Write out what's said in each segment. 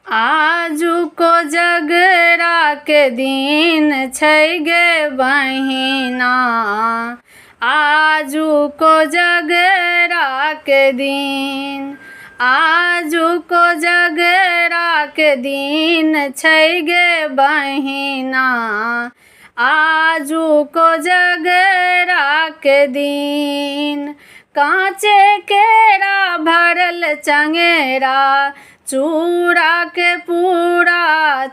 आजू कोजगराके दिन छै गे बहिना, आजू कोजगराके दिन। आजू कोजगराके दिन छै गे बहिना, आजू कोजगराके दिन। काँचे केरा भरल चङ्गेरा, चूड़ाके पूरा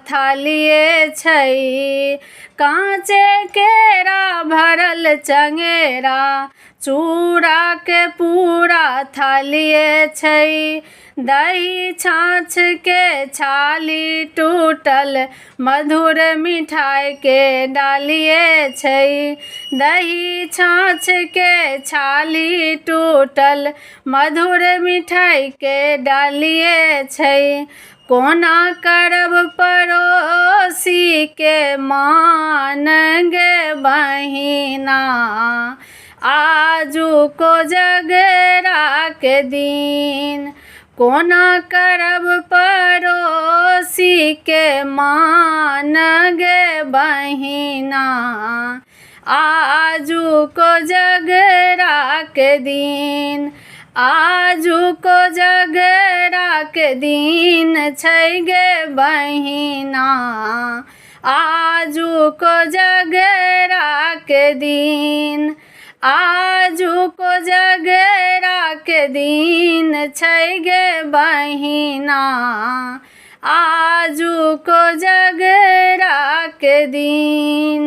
थालिए छै। काँचे केरा भरल चङ्गेरा, चूड़ाके पूरा थालिए छै। दही छाँछके छाली टूटल, मधुर मिठाइके डालिए छै। दही छाँछके छाली टूटल, मधुर मिठाइके डालिए छै। कोना करब पड़ोसीके मान गे बहिना, आजू कोजगराके दिन। कोना करब पड़ोसीके मान गे बहिना, आजू कोजगराके दिन। आजू कोजगराके दिन छै गे बहिना, आजू कोजगराके दिन। आजू कोजगराके दिन छै गे बहिना, आजू कोजगराके दिन।